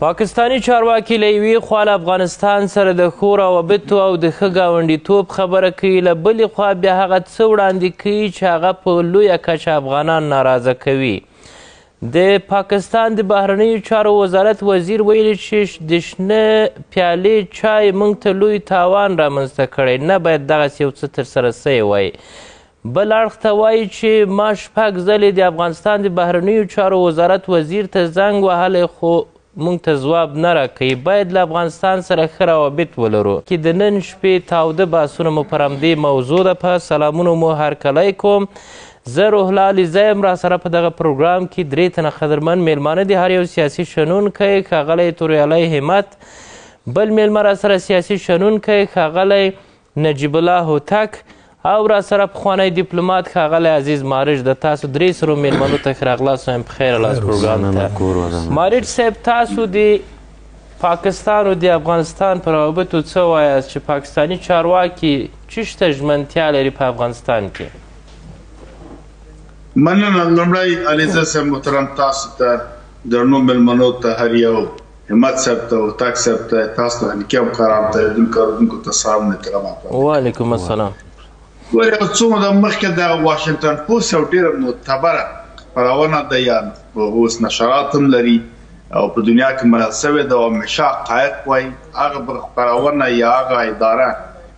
پاکستاني چارواکي له یوې خوا له افغانستان سره د ښو روابطو او د ښه ګاونډیتوب خبره کوي، له بلې خوا بیا هغه څه وړاندې کوي چې هغه په لویه کچه افغانان ناراضه کوي. د پاکستان د بهرنیو چارو وزارت وزیر ویلي چې د شنه پیالې چای موږ ته لوی تاوان رامنځته کړی، نه باید دغسې یو څه ترسره سوی وای. بل اړخ ته وایي چې ما 6 ځلې د افغانستان د بهرنیو چارو وزارت وزیر ته زنګ وهلی خو موږ ته ځواب نه راکوي، باید له افغانستان سره ښه روابط ولرو. کې د نن شپې تاوده بحثونه مو پر همدې موضوع ده. په سلامونو مو هرکلی کوم. زه روح الله علیزی یم. راسره په دغه پروګرام کې 3 تنه قدرمن میلمانه دي، هر یو سیاسي شنونکی ښاغلی توریالی همت، بل میلمه راسره سیاسي شنونکی ښاغلی نجیب الله هوتک، او راسره پخوانی دیپلومات ښاغلی عزیز مارج. د تاسو 3 سرو میلمنو ته ښه راغلاست وایم، په خیر راغلاست پروګرام ته. مارج صاحب، تاسو د پاکستان او د افغانستان پر روابطو څه وایاست چې پاکستاني چارواکي چیشته ژمنتیا لري په افغانستان کې؟ مننه. لومړی علیزی صاحب محترم، تاسو ته، درنو میلمنو ته، هر یو همت صاحب ته، هوتک صاحب ته، تاسو ته تخنیکي همکارانو ته، لیدونکو اورېدونکو ته سلام احترامات. وعلیکم السلام. ګورې څو موده مخکې د واشنګټن پوسټ یو ډېره معتبره خپرونه ده، یا اوس نشرات هم لري او په دنیا کې منل سوې ده او همیشه حقایق وایي. هغه خپرونه یا هغه اداره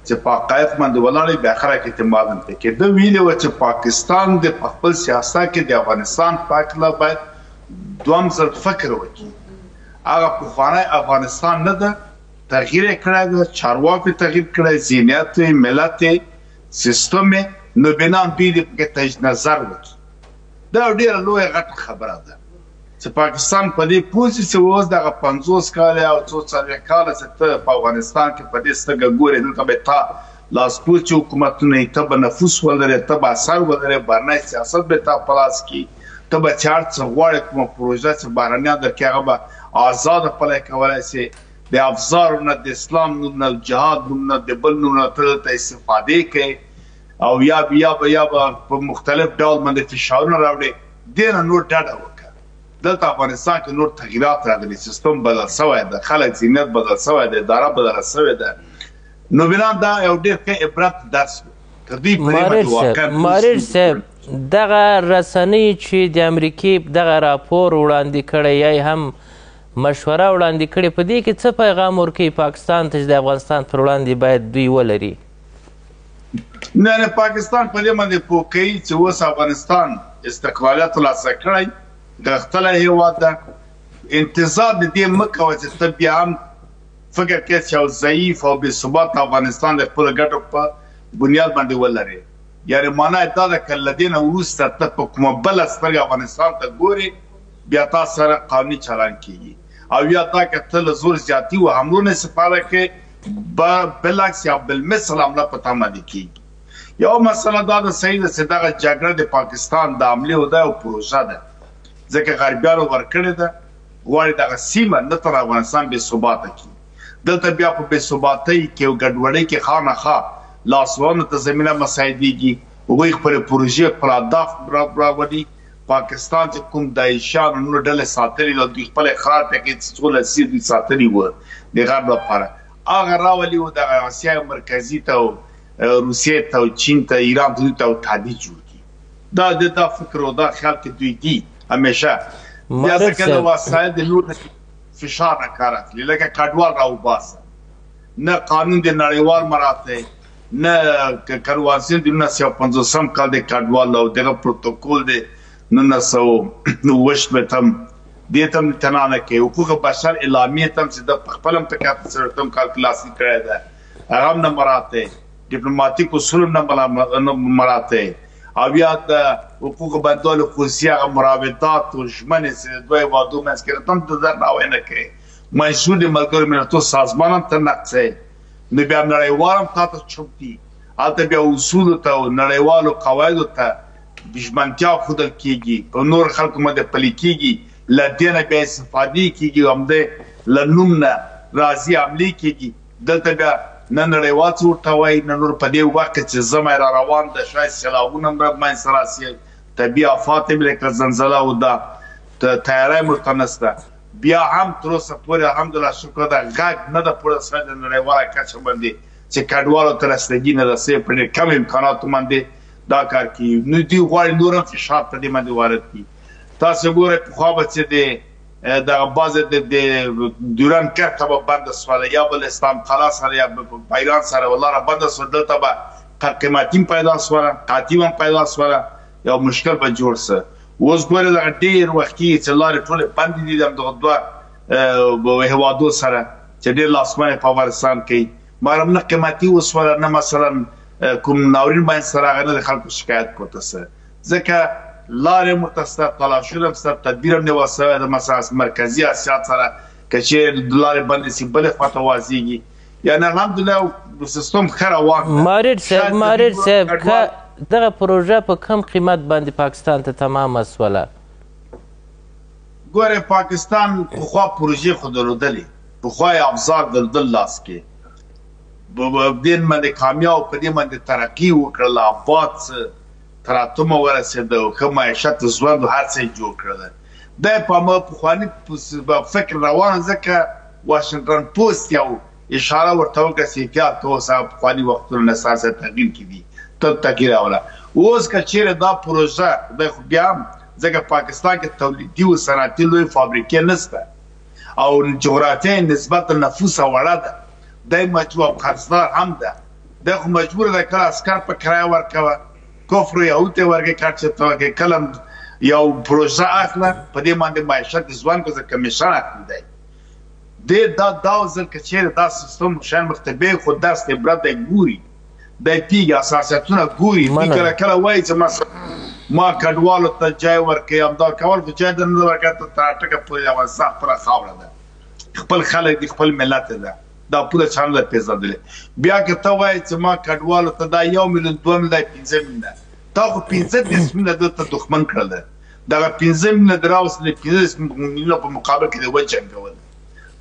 چې په حقایق باندې ولاړې بیا خلک اعتماد هم پرې کوي. ده ویلي وه چې پاکستان د په خپل سیاست کې د افغانستان په هکله باید دوم ځل فکر وکړي. هغه پخوانی افغانستان نه ده، تغییر یې کړی ده، چارواکو تغییر کړی، ذهنیت یې، ملت یې، سیستم یې، نو بنا دوی دې پکې تجدید نظر وکړي. دا ډېره لویه غټه خبره ده چې پاکستان په دې پوه شي چې اوس دغه 50 کاله او څو 40 کاله چې ته په افغانستان کې په دې سترګه ګورې، دلته به تا لاسپوڅي حکومتونه وي، ته به نفوس ولرې، ته به اثر ولرې، بهرنی سیاست به تا په لاس کې، ته به چې هر څه غواړې، کومه پروژه چې بهرنیان درکوي هغه به ازاده پلی کولی شې. د افزارو نه، د اسلام نوم نه، جهاد نوم نه، د بل نوم نه ته دلته استفادې کوې او یا به په مختلف ډول باندې فشارونه راوړې. دې نه نور ډډه وکړه. دلته افغانستان کې نور تغییرات راغلي، سیستم بدل سوی ده، خلک ذهنیت بدل سوی ده، اداره بدله سوې ده. نو بنا دا یو ډېر ښه عبرت درس و که دوی په دې باندې واقعا. مارج صاحب، دغه رسنۍ چې د امریکې دغه راپور وړاندې کړی یا یې هم مشوره وړاندې کړې، په دې کې څه پیغام ورکوي پاکستان ته چې د افغانستان پر وړاندې باید دوی ولري؟ نه نه، پاکستان په دې باندې پوه کوي چې اوس افغانستان استقلالیت ترلاسه کړی، غښتلی هېواد ده. انتظار د دې مه کوه چې ته بیا هم فکر کوې چې یو ضعیف او بې ثباته افغانستان د خپلو ګټو په بنیاد باندې ولرې. یعنې معنا یې دا ده که له دې نه وروسته ته په کومه بله سترګه افغانستان ته ګورې، بیا تا سره قانوني چلند کیږي، او یا دا که ته له زور زیاتي و حملو نه استفاده کوې، بالعکس یا بالمثل حمله په تا باندې کیږي. یو مسله دا ده، صحیح ده چې دغه جګړه د پاکستان د حملې او دا یو پروژه ده، ځکه غربیانو ورکړې ده، غواړي دغه سیمه نه تر افغانستان بې ثباته کړي. دلته بیا په بې ثباتۍ کې او ګډوډۍ کې خامخا لاسوهنو ته زمینه مساعدېږي، هغوی خپلې پروژې، خپل اهداف راولي. پاکستان چې کوم داعشیان او نور ډلې ساتلې ده، دوی خپل اقرار پرې کوي چې څو لسیزې دوی ساتلي وو د غرب لپاره، هغه راولي او دغه اسیا مرکزي ته او روسیې ته او چین ته، ایران ته، دوی ته او تهدید جوړ کړي. دا د دا فکر او دا خیال کې دوی دي همیشه. بیا ځکه د وسایل د نور فشار نه کار اخلي، لکه کډوال راوباسه، نه قانون د نړیوال مراعات دی، نه کنوانسیون د 1950 کال د کډوال او دغه پروتوکول دی 1997 دې ته هم اعتنا نه کوي. حقوق بشر اعلامیې ته هم چې ده په خپل هم په 1940 کال کې لاسلیک کړی ده، هغه هم نه مراعات دی، ډیپلوماتیک اصول هم نه مراعات دی، او یا د حقوق بندوالو خصوصي هغه مراودات او ژمنې چې د دوه هېوادو منځ کې هم د درناوی نه کوي. منشور د ملګرو ملتونو سازمان هم ته نقضوي، نو بیا نړیوال هم تا ته چوپ دي. هلته بیا اصولو ته او نړیوالو قواعدو ته ژمنتیا ښودل کېږي، په نور خلکو باندې پلي کېږي، له دې نه بیا استفادې کېږي، همدې له نوم نه راځي حملې کېږي. دلته بیا نه نړیوال څه ورته وایي، نه نور. په دې وخت کې چې ژمی را روان ده، شاید سېلابونه هم منځته راسي، طبیعي آفات هم لکه زلزله او دا تیاری هم ورته نشته. بیا هم تر اوسه پورې الحمدلله شکر ده غږ نه ده پورته شوی د نړیواله کچه باندې چې کډوالو ته رسیدګي نه ده شوې، په ډېر کم امکاناتو باندې دا کار کیږي. نو دوی غواړي نور هم فشار په دې باندې وارد کړي. تاسو ګورئ پخوا به چې د دغه بعضې د ډیورنډ کرښه به بنده سوله یا به له اسلام قلا سره یا په ایران سره لاره بنده سوه، دلته به قیمتي هم پیدا سوله، قحطي به هم پیدا سوله، یو مشکل به جوړ سه. اوس ګورئ دغه ډېر وخت کېږي چې لارې ټولې بندې دي د همدغه دوه هېوادو سره چې ډېر لاسوهنې په افغانستان کوي، مګر نه قیمتي وسوله نه مثلا کوم ناورین باندې سره راغی، نه د خلکو شکایت پورته سه، ځکه لارې هم ورته سته، تلاشونه هم سته، تدبیر هم نیول سوی ده. مثلا مرکزي اسیا سره که چېرې لارې بندې سي بلې خواته وازیږي، یعنی الحمدلله سیستم ښه روان ده. ماریر صاحب، ماریر صاحب، که دغه پروژه په کم قیمت باندې پاکستان ته تمامه سوله؟ ګورې پاکستان پخوا پروژې خو درلودلې، پخوا یې ابزار درلودل لاس کې، دې باندې کامیاب په دې باندې ترقي وکړله، آباد څه تر اتمه ورسېده، ښه معیشت ژوند هر څه یې جوړ کړل. دی په هماغه پخواني فکر روان، ځکه واشنګټن پوسټ یو اشاره ورته وکړه چې احتیاط کوه، اوس هغه پخواني وختونه نه سر سره تغییر کې دي، تل تغییر راوله. اوس که چېرې دا پروژه دی خو بیا هم ځکه پاکستان کې تولیدي او صنعتي لوی فابریکې نشته او جغرافیه یې نسبت نفوسه وړه ده، دی مجبور او قرضدار هم ده، دی خو مجبور ده کله عسکر په کرایه ورکوه، کفر او یهود ته ورکوي، کټ چې ته ورکوي، کله یو پروژه اخله په دې باندې معیشت ځوان کو ځکه کمیشن اخلي دی. دې دا دا ځل که چېرې دا سیستم شیان مخته بیایي خو درس عبرت دی ګوري، دی پیږي، اساسیتونه ګوري. دوی کله کله وایي چې مثلا ما کډوالو ته جای ورکوي، همدا کول خو جای درنه ورکوي، ته تر اټکه پورې افغانستان خپله خاوره ده، خپل خلک دي، خپل ملت ده، دا پوله چا نه ده پېژندلې. بیا که ته وایې چې ما کډوالو ته دا 1 میلیون 2 میلیونه 5 میلیونه، تا خو 35 میلیونه دلته دښمن کړل، دغه 5 میلیونه دې راوستل، د 35 میلیونه په مقابل کې دې وجنګول،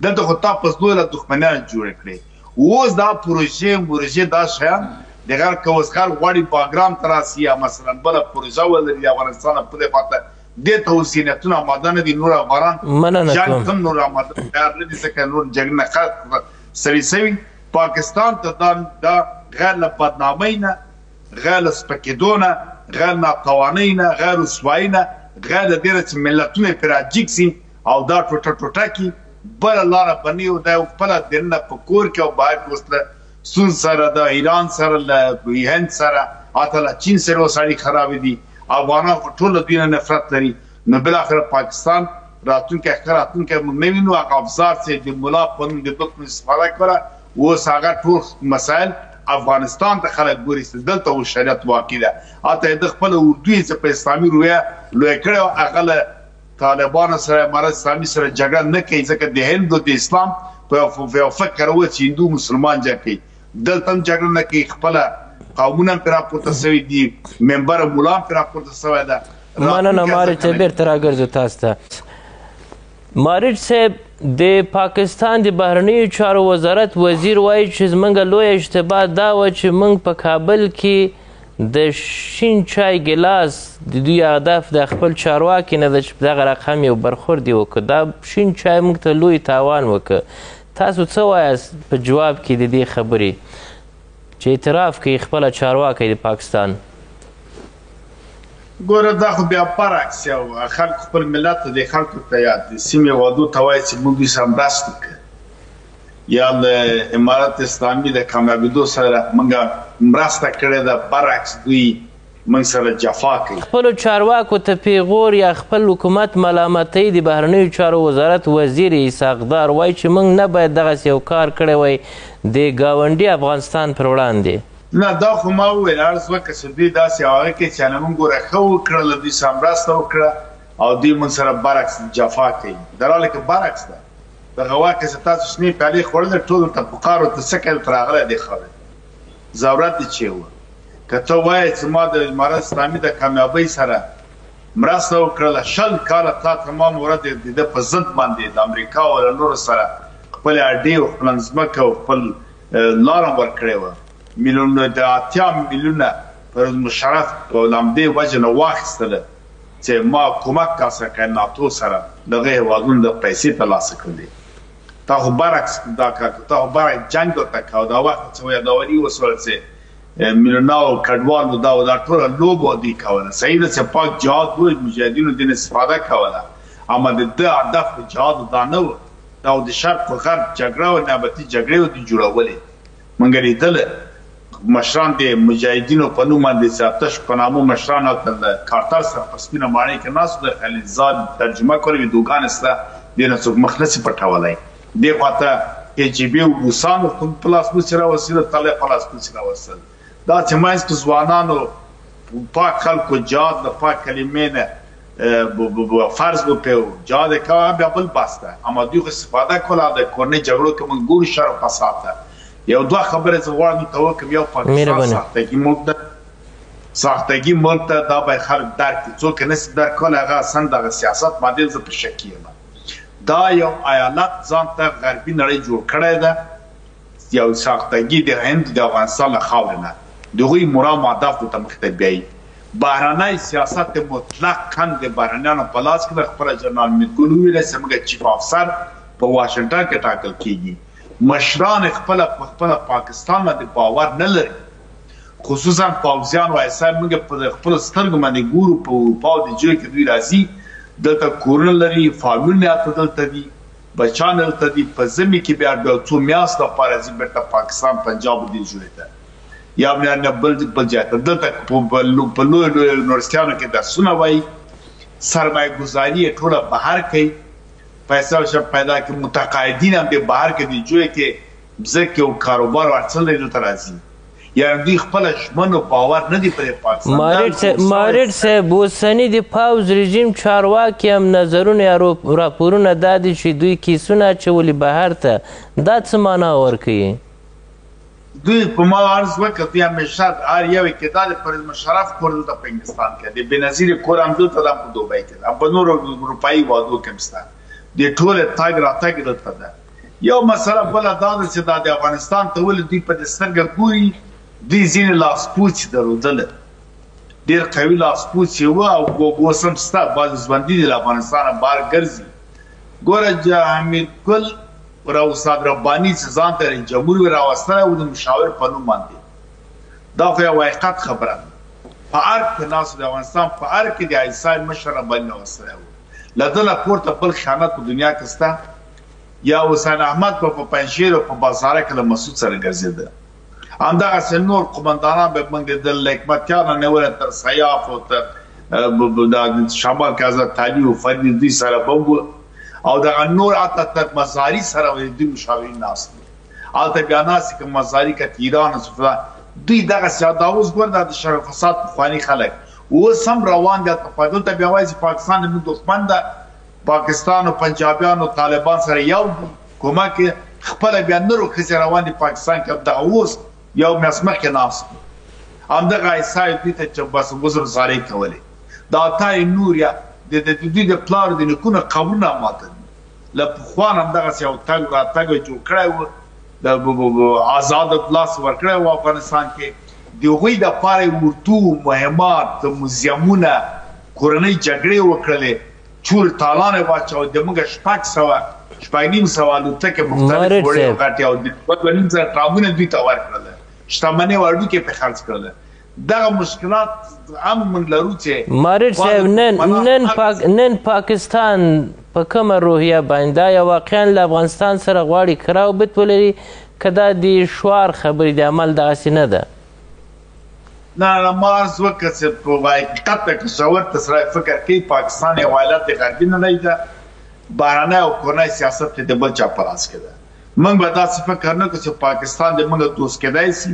دلته خو تا په زوره دښمنیان جوړې کړې. اوس دا پروژې مورژې دا شیان د غر که اوس غر غواړي باګرام ته راسي یا مثلا بله پروژه ولري د افغانستان پولې خواته، دې ته اوس ذهنیتونه آماده نه دي. نور افغانان مننه جنګ کوم. ته هم نور آماده تیار نه دي، ځکه نور جګړې نه خلک ستړي سوي. پاکستان ته دا دا غیر له بدنامۍ نه، غیر له سپکېدو نه، غیر ناتوانۍ نه، غیر رسوایۍ نه، غیر له دې نه چې ملتونه یې پرې راجیګ سي او دا ټوټه ټوټه کړي، بله لاره به نه وي. دا خپله دننه په کور کې او بهر کې اوس له ستونزو سره، د ایران سره، له هند سره، حتی له چین سره اوس اړیکې خرابې دي. افغانان خو ټول له دوی نه نفرت لري. نو بالاخره پاکستان راتلونکی ښه راتلونکی موږ نه وینو. هغه افزار چې د ملا په نوم د بل په نوم استفاده کوله، اوس هغه ټول مسایل افغانستان ته خلک ګوري چې دلته اوس شریعت واقع ده. حتی د خپل اردو یې چې په اسلامي رویه لوی کړی وه، هغه له طالبانو سره امارت اسلامي سره جګړه نه کوي، ځکه د هند او د اسلام په یو فکر و چې هندو مسلمان جنګ کوي. دلته هم جګړه نه کوي، خپله قومونه هم پرې راپورته سوي دي، منبر مولا هم پرې راپورته سوی ده. مننه مارج صاحب، بېرته راګرځو تاسو ته. مارج صاحب، د پاکستان د بهرنیو چارو وزارت وزیر وایي چې زمونږ لویه اشتباه دا وه چې موږ په کابل کې د شین چای ګیلاس، د دوی هدف د خپل چارواکي نه ده چې دغه رقم یو برخورد یې وکړ، دا شین چای موږ ته لوی تاوان وکړ. تاسو څه وایاست په جواب کې د دې خبرې چې اعتراف کوي خپله چارواکی د پاکستان؟ ګوره دا خو بیا برعکس یو خلک خپل ملت ته د خلکو ته یاد دي، سیمې وادو ته وایي چې موږ دوی سره مرسته وکړو، یا له امارت اسلامي د کامیابېدو سره موږ مرسته کړې ده، برعکس دوی موږ سره جفا کوي. خپلو چارواکو ته پیغور یا خپل حکومت ملامتوي. د بهرنیو چارو وزارت وزیر اسحاق دار وایي چې موږ نه باید دغسې یو کار کړی وای د ګاونډي افغانستان پر وړاندې. نه دا خو ما وویل، عرض وکړه چې دوی داسې هغه کوي چې موږ ګوره ښه وکړه، له دوی سره مرسته وکړه او دوی موږ سره برعکس جفا کوي. در حال کې برعکس ده. دغه وخت چې تاسو شنې پیالې خوړلې، ټول ته په قار ورته څه کوي، ورته راغلی دی خاورې ضرورت دې چې و. که ته وایې چې ما د امارت اسلامي د کامیابۍ سره مرسته وکړله، 20 کاله تا تمام ورځ د ده په ضد باندې د امریکا او له نورو سره خپلې اډې او خپله ځمکه او خپل لاره ورکړې وه، میلیونه د 80 میلیونه پر مشرف په همدې وجه نه واخیستله چې ما کمک تاسو کړی ناتو سره. دغه هیوادونو د پیسې ترلاسه کړلې. تا خو برعکس دا کار کړ، تا خو برعکس جنګ ورته کاوه. دا وخت څه یادوري وسول چې میلیوناو کډوالو دا او دا ټوله لوبه دوی کوله. صحیح ده چې پاک جهاد و، مجاهدینو دین استفاده کوله، اما د ده هدف جهاد دا نه و. دا د شرق او غرب جګړه او نیابتي جګړې دوی جوړولې. مونږ لیدل مشران د مجاهدینو په نوم باندې چې آتش په نامه مشران هلته له کارتر سره په سپینه ماڼۍ کې ناست وو، د خلیلزاد ترجمه کوله، ویډیوګانې شته، دې نه څوک مخ نه شي پټولی. دې خوا ته کې جي بي او روسانو په لاسپوڅي راوستل، طالب په لاسپوڅي راوستل. دا چې منځ کې ځوانانو پاک خلکو جهاد له پاک کلمې نه فرض و په جهاد کاوه، بیا بل بحث ده. اما دوی خو استفاده کوله د کورنۍ جګړو کې. موږ ګورو شر او فساد ته. یو دوه خبرې زه غواړم ته وکړم. یو، پاکستان ساختګي ملک ده، ساختګي ملک ده، دا باید خلک درک کړي. څوک نه سي درک کولی هغه اصلا دغه سیاست باندې زه په شک یم. دا یو ایالت ځان ته غربي نړۍ جوړ کړی ده، یو ساختګي د هند د افغانستان له خاورې نه د هغوی مرام هدف ته مخ ته بیایي. بهرنی سیاست مطلقاً د بهرنیانو په لاس کې ده. خپله جنرال میرګل وویل چې موږ چیف افسر په واشنګټن کې ټاکل کیږي. مشران خپله په خپله پاکستان باندې باور نه لري، خصوصا پوځیان او ایسای. موږ په خپلو سترګو باندې ګورو، په اروپا او د جوی کې دوی راځي، دلته کورونه لري، فامیلونه هلته دلته دي، بچان دلته دي. په ژمي کې بیا بیا څو میاشتو لپاره ځي بېرته پاکستان، پنجاب دې جوړې ته یا نه بل بل ځای ته. دلته په لویو لویو یونیورسټیانو کې درسونه وایي، سرمایه ګذاري یې ټوله بهر کوي، پیسې ورسره پیدا کړي. متقاعدین هم دې بهر کې دې جوی کې ځمکې او کاروبار ورڅه لري، دلته راځي. یعنی دوی خپله ژمن او باور نه دي په پاکستان. مارټ صاحب، اوسني د پوځ رژیم چارواکي هم نظرونه یا راپورونه دا دي چې دوی کیسونه اچولي بهر ته، دا څه معنا ورکوي؟ دوی په ما عرض وکړ، دوی همیشه هر یو کې دا د پرویز مشرف کور دلته په انګلستان کې، د بېنظیر کور هم دلته ده، په دوبۍ کې ده، په نورو اروپایي هېوادو کې هم شته. د ټولې تګ راتګ دلته ده. یو مسله بله دا ده چې دا د افغانستان ته ولې دوی په دې سترګه ګوري؟ دوی ځینې لاسپوڅي درلودل، ډېر قوي لاسپوڅي وو او اوس هم شته، بعضې ژوندي دي، له افغانستانه بهر ګرځي. ګوره حمید ګل را استاد رباني چې ځان ته رئیس جمهور وي راوستلی و د مشاور په نوم باندې، دا خو یو حقیقت خبره ده. په ارګ کې ناست د افغانستان په ارګ کې د آی اس آی مشر رباني راوستلی و. له ده نه پورته بل خیانت په دنیا کې شته؟ یا حسین احمد به په پنجشیر او په بازاره کې له مسعود سره ګرځېده. همدغسې نور قومندانان به موږ لیدل، له حکمتیار نه نیولې تر سیاف او تر شمال کې حضرت علي او فرید دوی سره به وو، او دغه نور حتی تر مزاري سره به دوی مشاورین ناست وو. هلته بیا ناست که مزاري که ایران او فلان دوی دغسې. دا اوس ګوره دا د شر فساد پخواني خلک اوس هم روان دي هلته. دلته بیا وایي چې پاکستان زموږ دښمن ده، پاکستان او پنجابیان او طالبان سره یو دي، کومک خپله بیا نورو ښځې روان دي پاکستان کې. دغه اوس یو میاشت مخکې ناست وو همدغه ایسای دوی ته چې بس وزر زارۍ کولې. دا عطای نور یا د دوی د پلار د نیکونو قبرونه ماته دي، له پخوا نه همدغسې یو تګ راتګ یې جوړ کړی و، د ازاد لاس ورکړی و افغانستان کې. د هغوی دپاره یې اردو، مهمات، موزیمونه، کورنۍ جګړې وکړلې، چور تالان یې واچاوه. د موږ 600، 650 الوتکې مختلف وړې او غټې او 2,500 ټرامونه دوی ته ورکړل، شتمنۍ او هډوکي پرې خرڅ کړل. دغه مشکلات هم موږ لرو چې مارټ صاحب، نن پاکستان په کومه روحیه باندې آیا واقعا له افغانستان سره غواړي ښه روابط ولري، که دا د شعار خبرې د عمل دغسې نه ده؟ نه نه، ما عرض وکړ چې په حقیقت که ژور ته سړی فکر کوي، پاکستان یو ایالت د غربي نړۍ ده، بهرنی او کورنی سیاست یې د بل چا په لاس کې ده. موږ به داسې فکر نه کړو چې پاکستان د موږ دوست کېدای سي،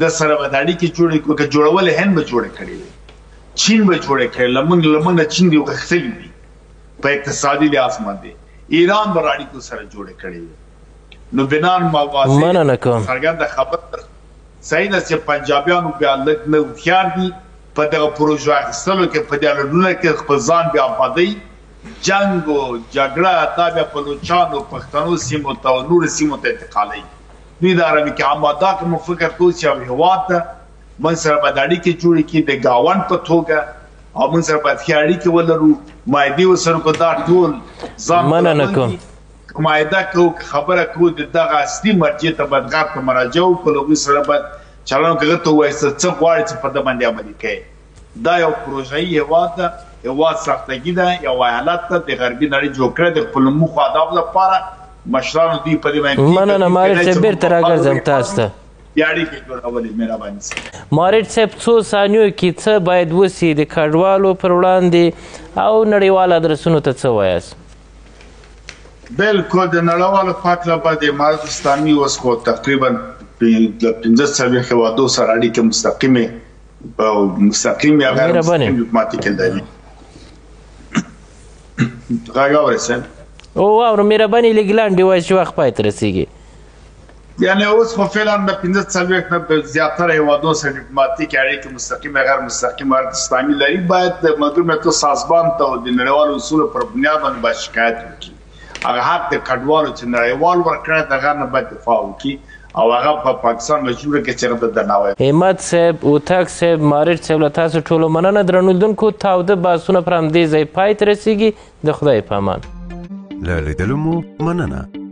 د سره به د اړیکې جوړې کړو. که جوړولې هند به جوړې کړې وي، چین به جوړې کړې، له موږ نه چین دی غښتلي دي په اقتصادي لحاظ باندې، ایران به اړیکو سره جوړې کړې وي. نو بنان ما واضح څرګنده خبره صحیح ده چې پنجابیانو بیا لږ نه هوښیار دي په دغه پروژو اخیستلو کې، په دې لړونه کې خپل ځان بیا آبادوي. جنګ او جګړه دا بیا بلوچانو پښتنو سیمو ته او نورو سیمو ته انتقالوي. دوی دا عربي کې اما دا که موږ فکر کوو چې یو هېواد ده، موږ سره به د اړیکې جوړې کړي د ګاونډ په توګه او موږ سره باید ښې اړیکې ولرو، معاهدې ورسره وکړو. دا ټول ځان مننه کوم. که معاهده کوو، که خبره کوو، د دغه اصلي مرجع ته باید غرب ته مراجعه وکړو، له هغوی سره باید چلند وکړو، هغه ته ووایو چې څه غواړي چې په ده باندې عملي کوي. دا یو پروژهیي هېواد ده، هېواد ساختګي ده، یو ایالت ده، د غربي نړۍ جوړ کړی د خپلو موخو اهدافو لپاره. مشرانو دوی په دې باندې مننه مارج صاحب، بېرته راګرځم تاسو ته. بیا اړیکې جوړولې. مهرباني صاحب. مارج صاحب، څو ثانیو کې څه باید وسي د کډوالو پر وړاندې او نړیوال ادرسونو ته څه وایاست؟ بالکل، د نړیوالو په هکله به د امارت اسلامي اوس خو تقریبا له 45 هېوادو سره اړیکې مستقیمې او مستقیم یا غیر مستقیم ډیپلوماټیکې لري. غږ اورئ صاحب؟ او واورو، مهرباني لږ لنډې وایئ چې وخت پای ته رسېږي. یعنی اوس خو فعلا د 45 نه زیاتره هېوادو سره ډیپلوماټیکې اړیکې مستقیم یا غیر مستقیم امارت اسلامي لري. باید د ملګرو ملتونو سازمان ته او د نړیوالو اصولو پر بنیاد باندې باید شکایت وکړي. هغه حق د کډوالو چې نړیوال ورکړی دغه نه باید دفاع وکړي او هغه په پاکستان مجبور کړي چې هغه ته درناوی. همت صاحب، اوتک صاحب، مارج صاحب، له تاسو ټولو مننه. درنو لیدونکو، تاوده بحثونه پر همدې ځای پای ته رسېږي. د خدای په امان. له لیدلو مو مننه.